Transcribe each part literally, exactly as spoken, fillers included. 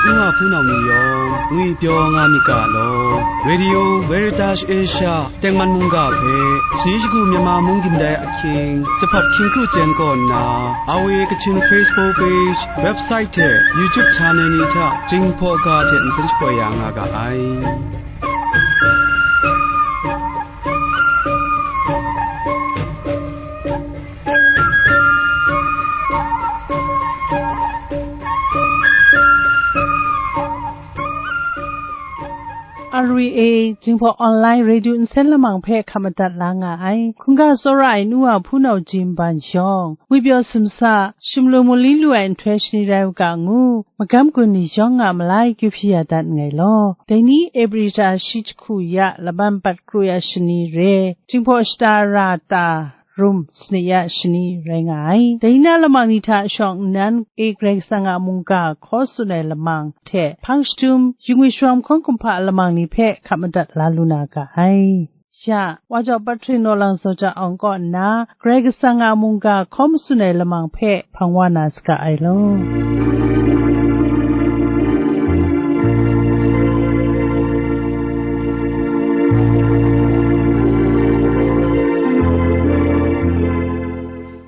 N wa hpunau ni yawng ngwipyaw nga myit ga law, Radio Veritas Asia tengman mungga hpe, shani shagu Myanmar mung gindai ahkying, jahpawt hkying kru chyen kaw nna, R V A Kachin Facebook page, website hte YouTube channel ni hta Jinghpaw ga hte nsen shapoi ya nga ga ai. R V A Jinghpaw Online Radio nsen lamang hpe hkap madat la nga ai. Hkungga tsawra ai nu wa hpunau jim ban yawng, ngwipyaw sumsa, sumlu mali lu ai nhtoi shani rai u ga ngu, magam gun ni yawng a malai kyu hpyi ya dat nngai law. Dai ni Ebrita shi jahku ya laban bat kru ya shani re, Jinghpaw shata ra ta rum sanit ya shani rai nga ai. Dai ni na lamang ni hta shawng nnan e Karai Kasang a mungga hkaw tsun ai lamang hte hpang shadum, yu ngwi sharawng hkawng kumhpa lamang ni hpe hkap madat la lu na ga ai. Ya, wa jau Patri Naw Lang Zaw Ja Awng kaw nna, Karai Kasang a mungga hkaw matsun ai lamang hpe hpang wa na saga ai law.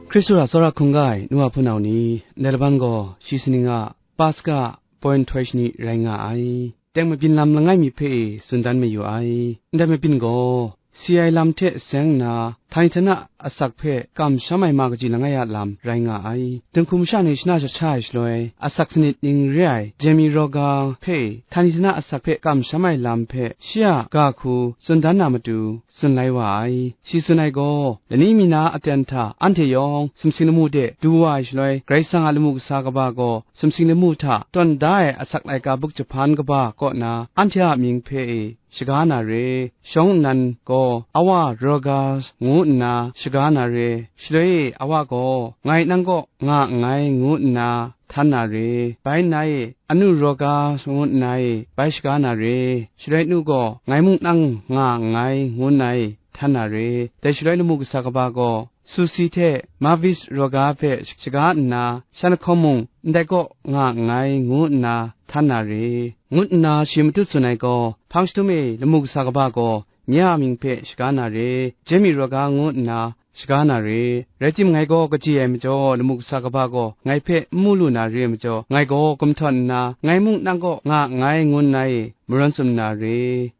Hkristu a tsawra hkungga ai nu wa hpunau ni, ndai laban gaw shi saning a Paska poi nhtoi shani rai nga ai. Teng mabyin lam langai mi hpe e tsun dan mayu ai. Ndai mabyin gaw, si ai lam hte seng nna, htani htana asak hpe kamsham ai ma kaji langai a lam rai nga ai. Dinghku masha ni shana jasha ai shaloi, asak sanit ning re ai Jemi Roga hpe htani htana asak hpe kamsham ai lam hpe shi a ga hku tsun dan na matu, tsun lai wa ai. Shi tsun ai gaw, lani mi na aten hta anhte yawng sumsing lamu de du wa ai shaloi, Karai Kasang a lamu kasa kaba gaw sumsing lamu hta tawn da ai asak laika buk jahpan kaba kaw na anhte a mying hpe e shaga na re. Shawng nnan gaw, Awa Roga ngu nna shaga na re. Shaloi e Awa gaw, Ngai nang kaw nga nngai, ngu nna htan na re. Bai nna e, Anu Roga ngu nna e bai shaga na re. Shaloi nu gaw, Ngai mung nang nga nngai, ngu nna e htan na re. Dai shaloi lamu kasa kaba gaw, Susi hte Mavis Roga hpe shaga nna, shan lahkawng mung ndai kaw nga nngai, ngu nna htan na re, ngu nna shi matut tsun ai gaw, hpang shadum e lamu kasa kaba gaw, nye a mying hpe shaga na re, Jemi Roga ngu nna shaga na re. Rai timung, ngai gaw kaji ai majaw, lamu kasa kaba gaw ngai hpe n mu lu na re ai majaw, ngai gaw gumhtawn nna, ngai mung nang kaw nga nngai, ngu nna e marawn tsun na re,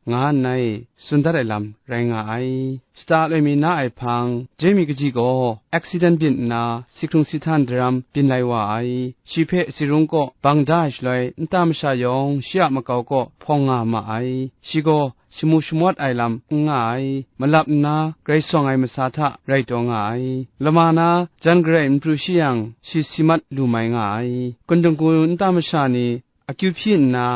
nga nna e tsun dat ai lam rai nga ai. Shata loi mi na ai hpang, Jemi kaji gaw accident byin nna, si hkrung si htan daram byin lai wa ai. Shi hpe si rung kaw bang da ai shaloi, nta masha yawng shi a makau kaw hpawng nga ma ai. Shi gaw shamu shamawt ai lam n nga ai. Malap nna, grai sawng ai masa hta rai taw nga ai. Lama na, jan garai n pru shi yang, shi si mat lu mai nga ai. Gundung gu nta masha ni akyu hpyi nna,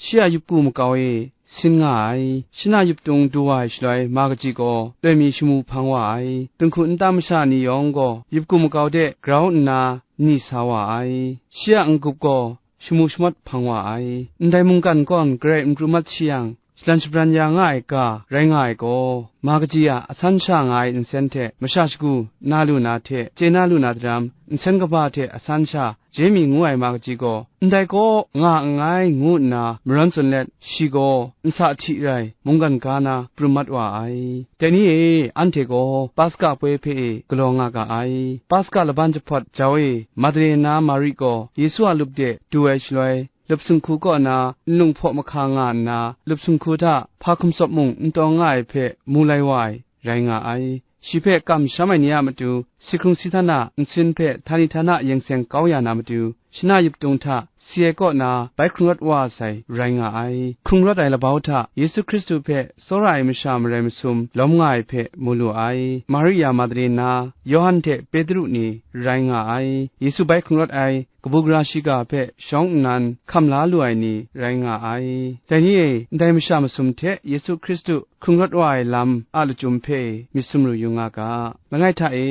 shi a yupku makau e sin nga ai. Shana yuptung du wa ai shaloi, ma kaji gaw loi mi shamu hpang wa ai. Dinghku nta masha ni yawng gaw yupku makau de grau nna ni sa wa ai. Shi a n-gup gaw shamu shamawt hpang wa ai. Ndai mungkan kaw garai n pru mat shi yang, shalan shabran ya nga ai ga rai nga ai gaw, ma kaji a asan sha nga ai nsen hte masha shagu na lu na hte chye na lu na daram, nsen kaba hte asan sha Jemi ngu ai ma kaji gaw, ndai kaw nga nngai, ngu nna marawn tsun let, shi gaw nsa hti rai mungkan ga na pru mat wa ai. Dai ni e, anhte gaw Paska poi hpe e galaw nga ga ai. Paska laban jahpawt jau e, Madalena Mari gaw Yesu a lup de du ai shaloi, lup sunghku kaw na nlung hpaw mahka nga nna, lup sunghku hta hpa hkum tsawp mung n tawng nga ai hpe mu lai wa ai rai nga ai. Shi hpe kamsham ai ni a matu, si hkrung si htan a nsin hpe htani htana yeng seng kau ya na matu, shana yuptung hta si ai kaw na bai hkrung rawt wa sai rai nga ai. Hkrung rawt ai labau hta Yesu Hkristu hpe tsawra ai masha marai masum lawm nga ai hpe mu lu ai. Maria Madalena, Yawhan hte Petru ni rai nga ai. Yesu bai hkrung rawt ai kabu gara shiga hpe shawng nnan hkam la lu ai ni rai nga ai. Dai ni e, ndai masha masum hte Yesu Hkristu hkrung rawt wa ai lam a lachyum hpe myit sumru yu nga ga. Langai hta e,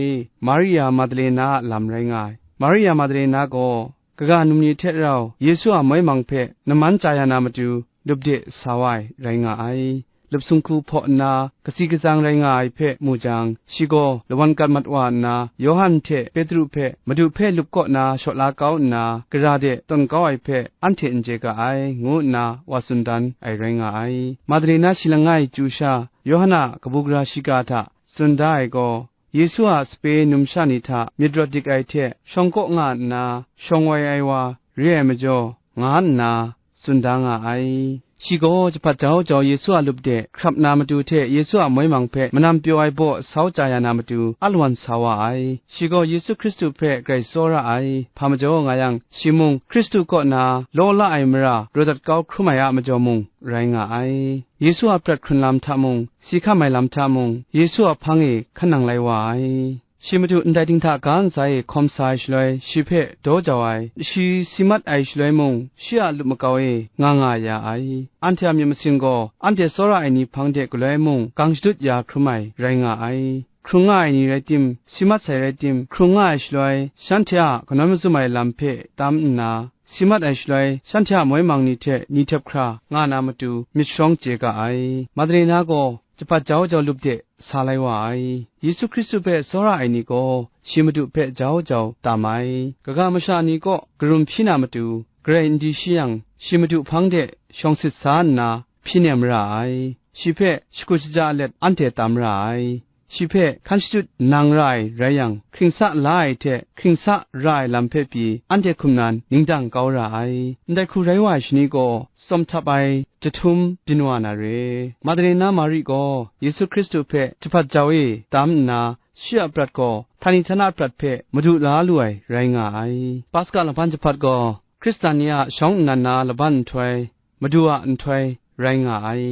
Maria Madalena a lam rai nga ai. Maria Madalena gaw kaga num ni hte rau Yesu a moi mang hpe naman chya ya na matu, lup de sa wa ai rai nga ai. lup sumhku hpaw nna, katsi katsang rai nga ai hpe mu jang, shi gaw lawan gat mat wa nna, Yawhan hte Petru hpe Madu hpe lup kaw na shaw la kau nna, gara de tawn kau ai hpe anhte n chye ga ai, ngu nna wa tsun dan ai rai nga ai. Madalena shi langai chyu sha, Yawhan a kabu gara shiga hta tsun da ai gaw, Yesu a sape numsha ni hta myit rawt dik ai hte shawng kaw nga nna, shawng wai ai wa re ai majaw, nga nna tsun da nga ai. Shi gaw jahpat jau jau Yesu a lup de hkrap na matu hte Yesu a moi mang hpe manam pyaw ai baw sau chya ya na matu alawan sa wa ai. Shi gaw Yesu Hkristu hpe grai tsawra ai. Hpa majaw nga yang, shi mung Hkristu kaw na law la ai mara raw dat kau hkrum ai a majaw mung rai nga ai. Yesu a prat hkrun lam hta mung, si hkam ai lam hta mung, Yesu a hpang e hkan nang lai wa ai. Shi Madu ndai dinghta ga ntsa e hkawm sa ai shaloi, shi hpe daw jau ai, shi si mat ai shaloi mung, shi a lup makau e nga nga ya ai. Anhte a myit masin gaw, anhte tsawra ai ni hpang de galoi mung, gang shadut ya hkrum ai rai nga ai. Hkrung nga ai ni rai tim, si mat sai rai tim, hkrung nga ai shaloi, shanhte a kanawn mazum ai lam hpe tam nna, si mat ai shaloi, shanhte a moi mang ni hte ni htep hkra nga na matu myit sharawng chye ga ai. Madalena gaw jahpat jau jau lup de sa lai wa ai. Yesu Hkristu hpe tsawra ai ni gaw, shi Madu hpe jau jau tam ai. Kaga masha ni kaw karum hpyi na matu, garai n di shi yang, shi Madu hpang de shawng sit sa nna, hpyi nem ra ai. Shi hpe shakut shaja let anhte tam ra ai. Shi hpe hkan shadut nang ra ai rai yang, hkringsa la ai hte hkringsa ra ai lam hpe pyi anhte hkum nan ningdang kau ra ai. Ndai hku rai wa ai shani gaw, tsawm htap ai jahtum byin wa na re. Madalena Mari gaw Yesu Hkristu hpe jahpat jau e tam nna, shi a prat gaw htani htana prat hpe madu la lu ai rai nga ai. Paska laban jahpat gaw Hkristan ni a shawng nnan na laban nhtoi, Madu a nhtoi rai nga ai.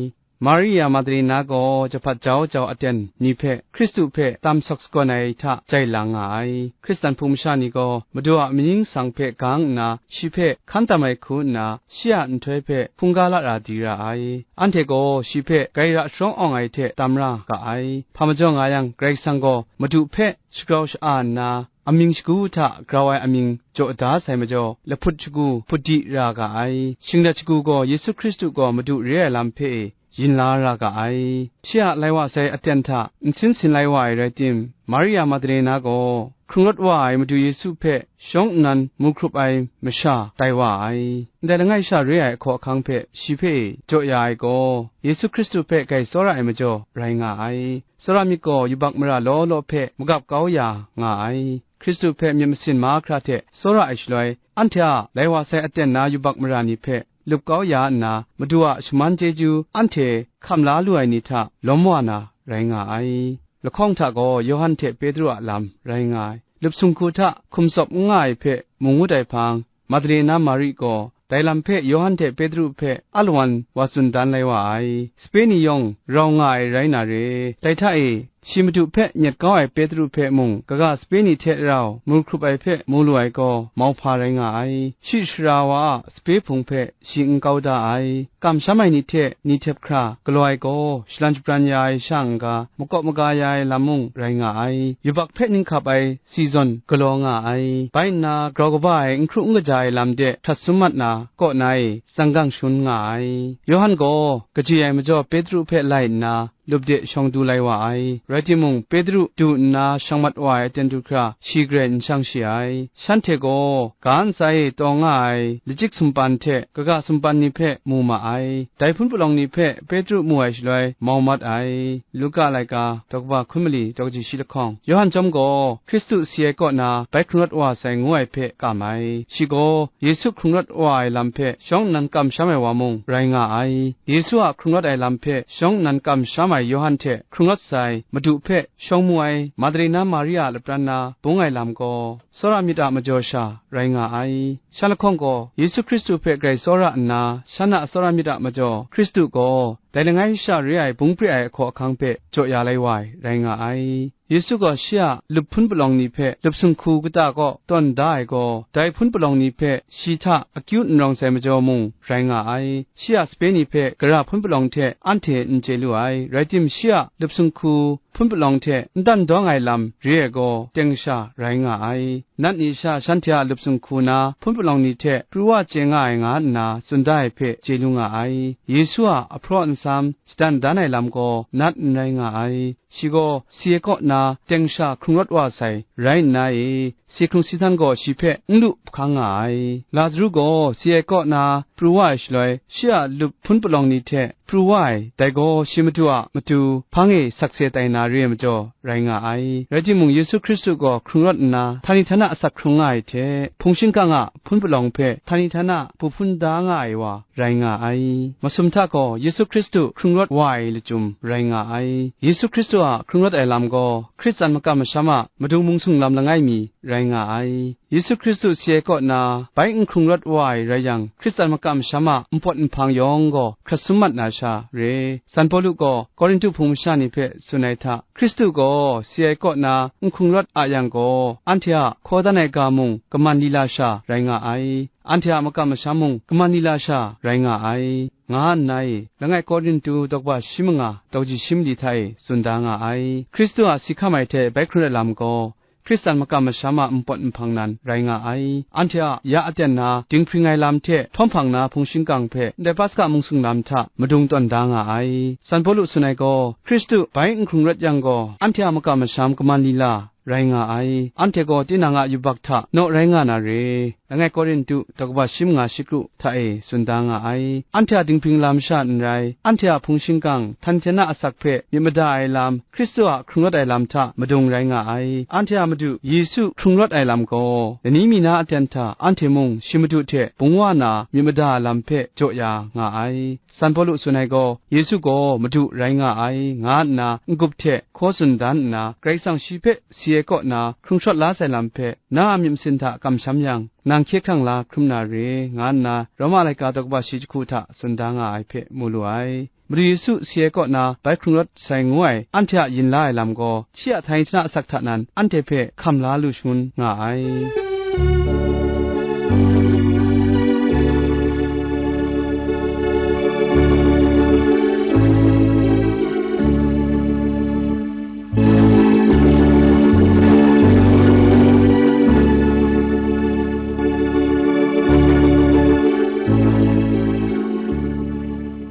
Maria Madalena gaw jahpat jau jau aten ni hpe Hkristu hpe tam sawk sagawn ai hta jai lang nga ai. Hkristan hpung masha ni gaw Madu a amying sang hpe gang nna, shi hpe hkan tam ai hku nna, shi a nhtoi hpe hkungga lara di ra ai. Anhte gaw shi hpe grai ra sharawng awng ai hte tam ra ga ai. Hpa majaw nga yang, Karai Kasang gaw Madu hpe shagrau sha-a nna, amying shagu hta grau ai amying jaw da sai majaw, lahput shagu hput di ra ga ai. Shinglet shagu gaw Yesu Hkristu gaw Madu re ai lam hpe e yin la ra ga ai. Shi a lai wa sai aten hta nsin sin lai wa ai rai tim, Maria Madalena gaw hkrung rawt wa ai Madu Yesu hpe shawng nnan mu hkrup ai masha tai wa ai. Ndai langai sha re ai ahkaw ahkang hpe shi hpe e jaw ya ai gaw, Yesu Hkristu hpe grai tsawra ai majaw rai nga ai. Tsawra myit gaw yubak mara law law hpe magap kau ya nga ai. Hkristu hpe myit masin mahkra hte tsawra ai shaloi, anhte a lai wa sai aten na yubak mara ni hpe lup kau ya nna, Madu a shaman chyeju anhte hkam la lu ai ni hta lawm wa na rai nga ai. Lahkawng hta gaw Yawhan hte Petru a lam rai nga ai. Lup sumhku hta hkum tsawp n nga ai hpe mu ngut ai hpang, Madalena Mari gaw dai lam hpe Yawhan hte Petru hpe alawan wa tsun dan lai wa ai. Sape ni yawng rau nga ai rai na re. Dai hta e, shi Madu hpe nyet kau ai Petru hpe mung, kaga sape ni hte rau mu hkrup ai hpe mu lu ai gaw, mauhpa rai nga ai. Shi sara wa a sape hpung hpe shi n kau da ai. Kamsham ai ni hte ni htep hkra galaw ai gaw, shalan shabran ya ai sha n-ga, makawp maga ya ai lam mung rai nga ai. Yubak hpe ninghkap ai si zawn galaw nga ai. Bai nna, grau kaba ai n hkru n kaja ai lam de hkrat sum mat na, kaw na e tsang gang shangun nga ai. Yawhan gaw kaji ai majaw Petru hpe lai nna, lup de shawng du lai wa ai. Rai timung, Petru du nna shang mat wa ai aten du hkra, shi garai n shang shi ai. Shanhte gaw ga ntsa e taw nga ai lachyik sumpan hte kaga sumpan ni hpe mu ma ai. Dai hpun palawng ni hpe Petru mu ai shaloi mau mat ai. Luka laika, daw kaba hkun mali, daw kaji shi lahkawng. Yawhan chyawm gaw Hkristu si ai kaw na bai hkrung rawt wa sai ngu ai hpe kam ai. Shi gaw Yesu hkrung rawt wa ai lam hpe shawng nnan kamsham ai wa mung rai nga ai. Yesu a hkrung rawt ai lam hpe shawng nnan kamsham ai Yawhan hte hkrung rawt sai Madu hpe shawng mu ai Madalena Maria a lapran na bung ai lam gaw, tsawra myit a majaw sha rai nga ai. Shan lahkawng gaw, Yesu Hkristu hpe grai tsawra nna, shan a tsawra myit a majaw, Hkristu gaw dai langai sha re ai bung pre ai ahkaw ahkang hpe jaw ya lai wa ai, rai nga ai. Yesu gaw shi a lup hpun palawng ni hpe lup sumhku kata kaw tawn da ai gaw, dai hpun palawng ni hpe shi hta akyu n rawng sai majaw mung rai nga ai. Shi a sape ni hpe gara hpun palawng hte anhte n chye lu ai, rai tim, shi a lup sumhku hpun palawng hte n dan dawng ai lam re ai gaw, teng sha rai nga ai. Nat ni sha shanhte a lup sung hku na hpun palawng ni hte pru wa chye nga ai nga nna tsun da ai hpe chye lu nga ai. Yesu a ahpraw nsam shadan dan ai lam gaw nat n rai nga ai. Shi gaw si ai kaw na teng sha hkrung rawt wa sai rai nna e, si hkrung si htan gaw shi hpe n lu hkang nga ai. Lazaru gaw si ai kaw na pru wa ai shaloi, shi a lup hpun palawng ni hte pru wa ai, dai gaw shi Madu a matu hpang e sakse tai na re ai majaw rai nga ai. Rai timung, Yesu Hkristu gaw hkrung rawt nna, htani htana asak hkrung nga ai hte, hpung shingkang a hpun palawng hpe htani htana bu hpun da nga ai wa rai nga ai. Masum hta gaw Yesu Hkristu hkrung rawt wa ai lachyum rai nga ai. Yesu Hkristu a hkrung rawt ai lam gaw, Hkristan makam masham a madung mung sung lam langai mi rai nga ai. Yesu Hkristu si ai kaw na bai n hkrung rawt wa ai rai yang, Hkristan makam masham a npawt nhpang yawng gaw hkrat sum mat na sha re. San Pawlu gaw Korinhtu hpung masha ni hpe tsun ai hta, Hkristu gaw si ai kaw na n hkrung rawt a yang gaw, anhte a hkaw dan ai ga mung kaman lila sha rai nga ai. Anhte a makam masham mung kaman lila sha rai nga ai, nga nna e, langai Korinhtu daw kaba shi manga, daw kaji shi mali hta e tsun da nga ai. Hkristu a si hkam ai hte bai hkrung rawt ai lam gaw, Hkristan makam masham a npawt nhpang nan rai nga ai. Anhte a ya aten na dinghpring ai lam hte htawm hpang na hpung shingkang hpe ndai Paska mung sung lam hta madung tawn da nga ai. San Pawlu tsun ai gaw, Hkristu bai n hkrung rawt yang gaw, anhte a makam masham kaman lila rai nga ai. Anhte gaw tinang a yubak hta naw rai nga na re. Langai Korinhtu daw kaba shi manga shi kru hta e tsun da nga ai. Anhte a dinghpring lam sha n rai, anhte a hpung shingkang, htani htana asak hpe myit mada ai lam, Hkristu a hkrung rawt ai lam hta madung rai nga ai. Anhte a Madu Yesu hkrung rawt ai lam gaw, lani mi na aten hta anhte mung shi Madu hte bung wa na myit mada ai lam hpe jaw ya nga ai. San Pawlu tsun ai gaw, Yesu gaw Madu rai nga ai, nga nna n-gup hte hkaw tsun dan nna, Karai Kasang shi hpe si ai kaw na hkrung shawt la sai lam hpe, na a myit masin hta kamsham yang, nang hkye hkrang la hkrum na re, nga nna Roma laika daw kaba shi jahku hta tsun da nga ai hpe mu lu ai. Madu Yesu si ai kaw na bai hkrung rawt sai ngu ai anhte a yin la ai lam gaw, shi a htani htana asak hta nan anhte hpe hkam la lu shangun nga ai.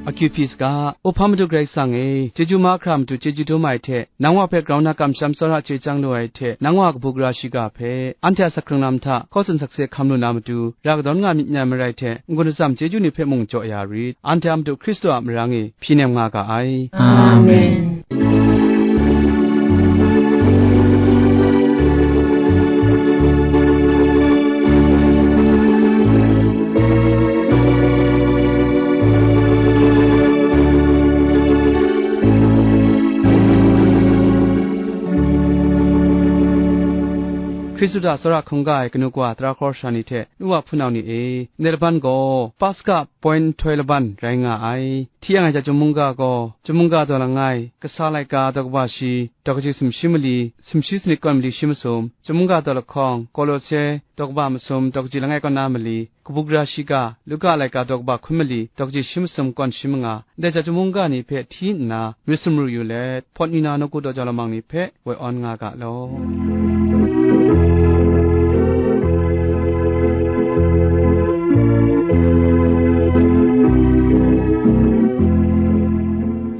Akyu hpyi saga, Uhpa Madu Karai Kasang e, chyeju mahkra matu chyeju dum ai hte, nang wa hpe grau na kamsham tsawra chye chyang lu ai hte, nang wa kabu gara shiga hpe, anhte a asak hkrung lam hta hkaw tsun sakse hkam lu na matu, ra kadawn nga myit n yan marai hte, n-gun atsam chyeju ni hpe mung jaw ya rit. Anhte a Madu Hkristu a marang e hpyi nem nga ga ai. Amen. Hkristu hta tsawra hkungga ai kanu kawa tara hkawra sara ni hte, nu wa hpunau ni e, ndai laban gaw Paska point nhtoi laban rai nga ai. Hti yang ai hta chyum mungga gaw, chyum mungga daw langai, kasa laika daw kaba shi, daw kaji sumshi mali, sumshi sanit kawn mali shi masum, chyum mungga daw lahkawng, Kolose daw kaba masum, daw kaji langai kawn na mali, kabu gara shiga, Luka laika daw kaba hkun mali, daw kaji shi masum kawn shi manga, ndai hta chyum mungga ni hpe hti nna, myit sumru yu let, hpawt ni na nawku daw jau lamang ni hpe woi awn nga ga law.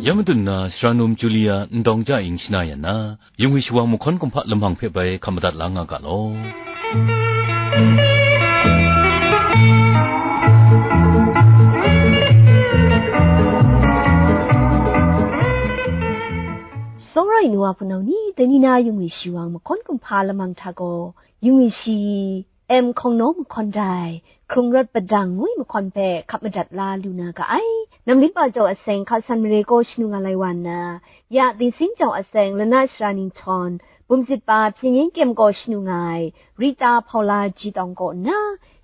Ya madun na, Sara Num Julia Ndawng Ja Ing shana yan na, Yung wi shawang mahkawn kumhpa lamang hpe bai hkap madat la nga ga law. Sawrai nu wa hpunau ni, dai ni na yung wi shawang mahkawn kumhpa lamang hta gaw, yung wi shi M. Hkawng Naw mahkawn dai, hkrung rawt padang ngu ai mahkawn hpe hkap madat la lu na ga ai. Namlim pa jau a seng hka san mare kaw shanu nga lai wa nna, ya Dingsing jau a seng lana sara ninghtawng, bumzit pa Hpyen Yen Kyem kaw shanu nga ai, Rita Hpaula Ji Tawng kaw nna,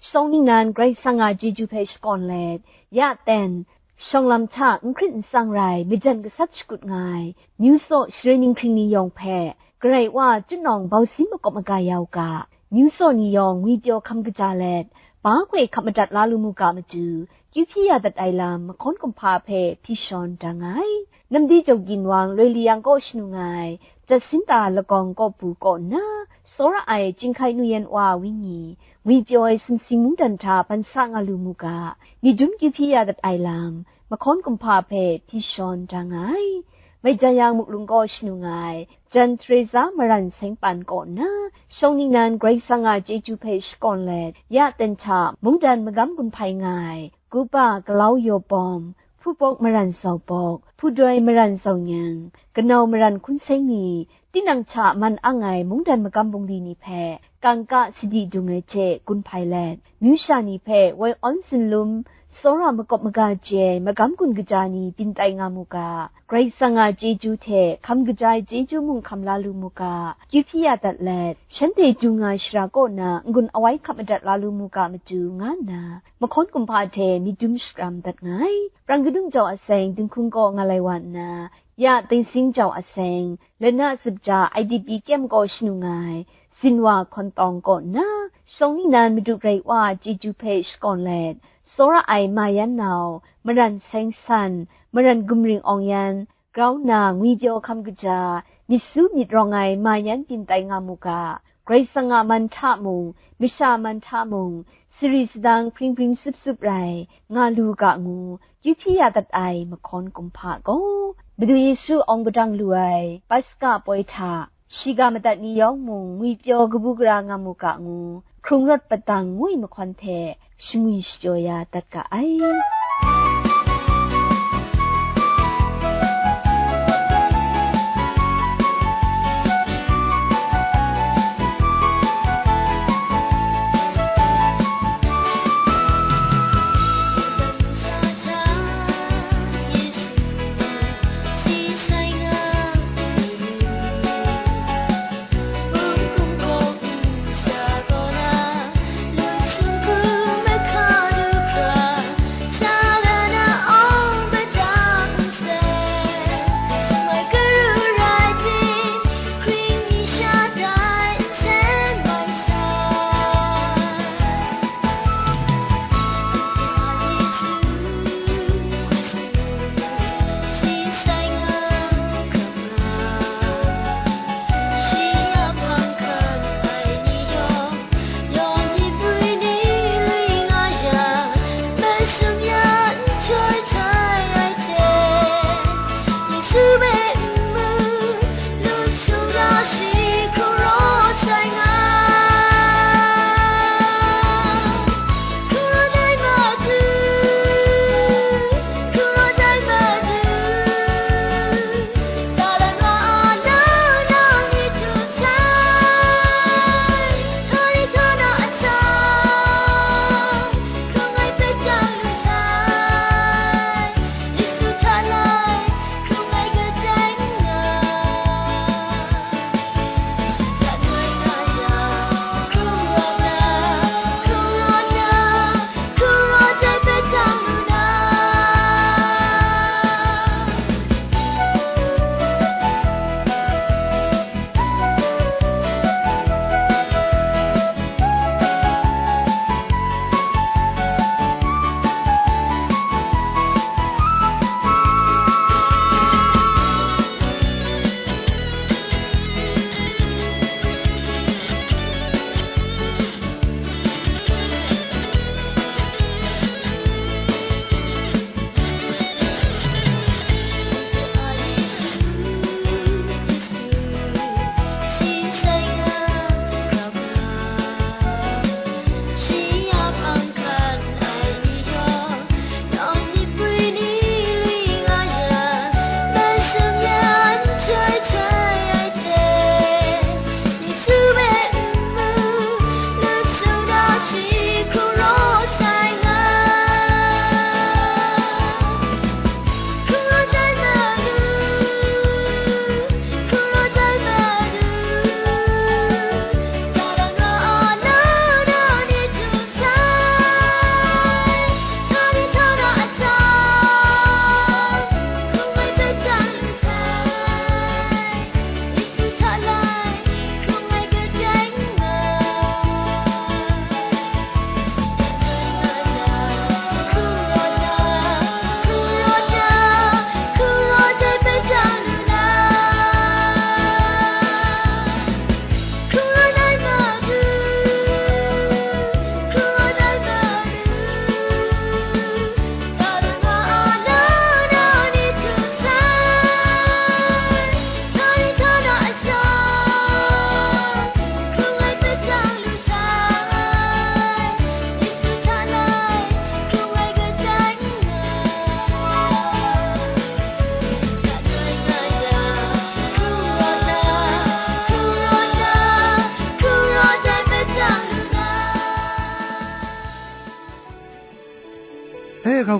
shawng ningnan Karai Kasang a chyeju hpe shakawn let, ya ten, shawng lam hta n hkrit n tsang rai, majan gasat shakut nga ai, myu saw share ninghkring ni yawng hpe, Karai Wa chyanawng bau sin makawp maga ya u ga, myu saw ni yawng ngwi pyaw hkam kaja let, ba hkoi hkap madat la lu mu ga matu, kyu hpyi ya dat ai lam mahkawn kumhpa hpe hpyi shawn da nga ai. Namdi Jawk Ginwang loi liyang kaw shanung ai, Jacinta Lagawng Kawpu kaw nna, tsawra ai Chyinghkai Nuyen Wa Winyi, ngwi pyaw ai sumsing mungdan hta ban sa nga lu mu ga, myit dum kyu hpyi ya dat ai lam, mahkawn kumhpa hpe hpyi shawn da nga ai. Maitayang Muklung kaw shanung ai, Jan Teresa Maran Sengpan kaw nna, shawng ningnan Karai Kasang a chyeju hpe shakawn let, ya ten hta mungdan magam gun hpai nga ai, Kupa Galau Yawbawm, Hpubawk Maran Zaubawk, Hpudoi Maran Zaunyan, Kanau Maran Hkunseng ni, tinang hta man ang ai mungdan magam bungli ni hpe, kangka sadi dung ai hte gun hpai let, myu sha ni hpe woi awn tsun lum, tsawra makawp maga chye ai magam gun kaja ni byin tai nga mu ga, Karai Kasang a chyeju hte hkam kaja ai chyeju mung hkam la lu mu ga, kyu hpyi ya dat let, shanhte du nga shara kaw na n-gun awai hkap madat la lu mu ga matu, nga nna, mahkawn kumhpa hte myit dum shakram dat nga ai. Prang kadung jau aseng dinghkung kaw nga lai wa nna, ya Tengsing jau aseng, lana zupja I D P kyem kaw shanung ai, Zinwa Hkawntawng kaw nna, shawng ningnan Madu Karai Wa a chyeju hpe shakawn let, tsawra ai Mayan Nau, Maran Seng San, Maran Gumring Awng Yan, grau nna ngwi pyaw hkam kaja, myit su myit rawng ai Mayan byin tai nga mu ga, Karai Kasang a man hta mung, masha man hta mung, sari sadang hpring hpring sup sup rai nga lu ga ngu, kyu hpyi ya dat ai mahkawn kumhpa gaw, Madu Yesu awng padang lu ai Paska poi hta, shiga madat ni yawng mung ngwi pyaw kabu gara nga mu ga ngu, hkrung rawt patang ngwi mahkawn hte shangwi shapyaw ya dat ga ai.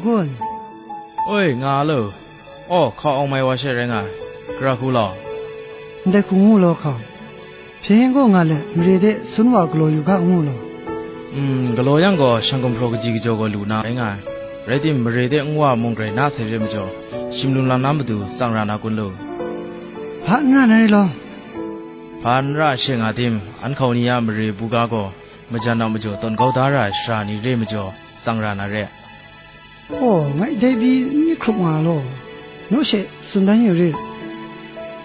Kun. Oi, nga lo. Aw, hkau awng mai wa she rai nga ai. Gara hku law. Ndai hku ngu law hkau. Hpyen gaw nga let, mare de sun wa galaw yu ga ngu law. Mm, galaw yang gaw, shang gumhpraw kaji kajaw gaw lu na rai nga ai. Rai tim, mare de nwa mung grai na sai re majaw, shim lum lam na matu tsang ra na kun lu? Hpa n ra na re law. Hpa n ra she nga tim, an hkau ni a mare buga gaw, majan a majaw tawn kau da ra ai sara ni re majaw, tsang ra na re. Aw, ngai dai pyi n myit hkrup nga law, naw she tsun dan yu rit.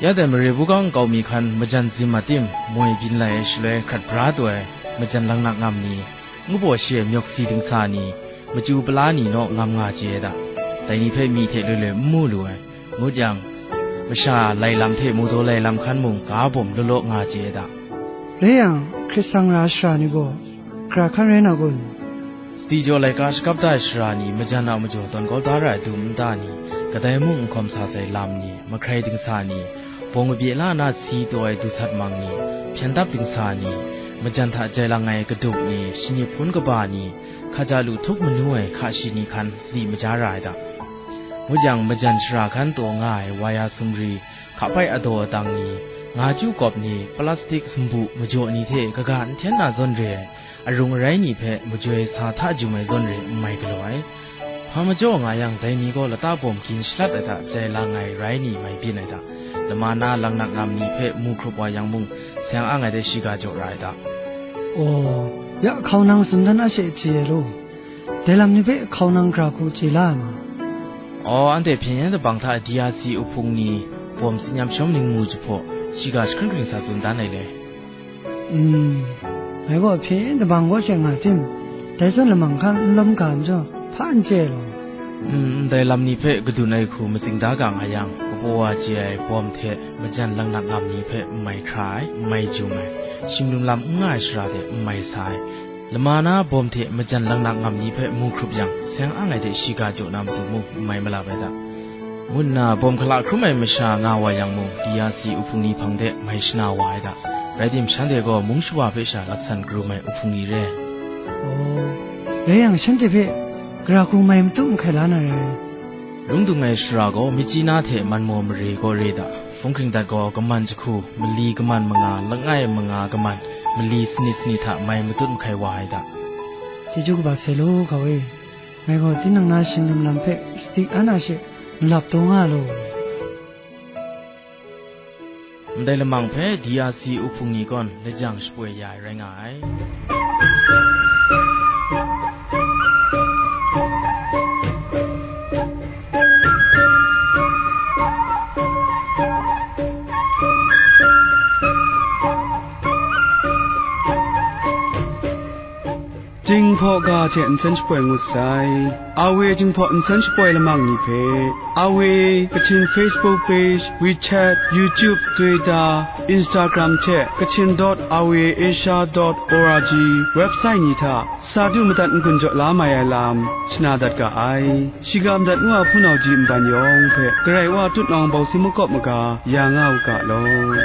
Ya dai mare buga nkau mi hkan majan zim a tim, moi byin lai ai shaloi hkrat bra taw ai majan langnak ngam ni, ngu baw shi ai myawk si dingsa ni, machyu pala ni naw ngam nga chye ai da. Dai ni hpe myi hte loi loi n mu lu ai. Ngut yang, masha lai lam hte maudaw lai lam hkan mung ga bawm law law nga chye ai da. Rai yang, hkrit sang ra ai sara ni gaw, gara hkan rai na kun? Sadi jaw laika shakap da ai sara ni majan a majaw tawn kau da ra ai dum nta ni, kadai mung n hkawm sa sai lam ni, mahkrai dingsa ni, bawng kabye la na si taw ai du sat mang ni, hpyen dap dingsa ni, majan hta jai lang ai kaduk ni, shinip hpun kaba ni, hkaja lu htup manu ai hka shi ni hkan sadi maja ra ai da. Ngut yang, majan shara hkan taw nga ai waya sumri, hka bai adaw adang ni, nga chyu kawp ni, plastik sumbu majaw ni hte kaga n hten na zawn re ai, arung arai ni hpe majoi sa hta jum ai zawn re n mai galaw ai. Hpa majaw nga yang, dai ni gaw lata bawm gin shalat ai hta jai lang ai rai ni mai byin ai hta, lama na langnak ngam ni hpe mu hkrup wa yang mung, seng ang ai de shiga jaw ra ai hta. Aw, ya hkau nang tsun dan a she chye ai law. Dai lam ni hpe hkau nang gara hku chye la ai ma? Aw, anhte hpyen yen dabang hta D R C uhpung ni bawm tsin yam shawm ning mu jahpaw, shiga jahkring hkring sa tsun dan ai le. Mm, ngai gaw hpyen yen dabang kaw she nga tim, dai zawn lamang hkan n lawm ga majaw, hpa n chye ai law. Mm, ndai lam ni hpe kadun ai hku matsing da ga nga yang, kabaw wa chye ai bawm hte majan langnak ngam ni hpe n mai hkra ai, n mai jum ai, shim lum lam n nga ai shara de n mai sa ai, lama na bawm hte majan langnak ngam ni hpe mu hkrup yang, seng ang ai hte shiga jaw na matu mung n mai malap ai da. Ngu nna bawm hkala hkrum ai masha nga wa yang mung, D R C uhpung ni hpang de mai shana wa ai da. Rai tim, shanhte gaw mung shawa hpe sha laksan karum ai uhpung ni re. Aw, rai yang, shanhte hpe gara hku mai matut mahkai la na rai. Lung dung ai shara gaw Myitkyina hte Manmaw mare kaw re da. Hpung hkring dat gaw kaman jahku, mali kaman manga, langai manga kaman, mali sanit sanit hta mai matut mahkai wa ai da. Chyeju kaba sai law, hkau e. Ngai gaw tinang na shing lam lam hpe sadi an a she malap taw nga law. Ndai lamang hpe D R C uhpung ni gaw lajang shapoi ya ai rai nga ai. Jinghpaw ga hte nsen shapoi ngut sai. A W Jinghpaw nsen shapoi lamang ni hpe, A W Kachin Facebook page, WeChat, YouTube, Twitter, Instagram hte Kachin dot R V A Asia dot O R G website ni hta sa du madat n-gun jaw la mai ai lam shana dat ga ai. Shiga madat ngu a hpunau ji nban yawng hpe Karai Wa tutnawng bawsi makawp maga ya nga u ga law.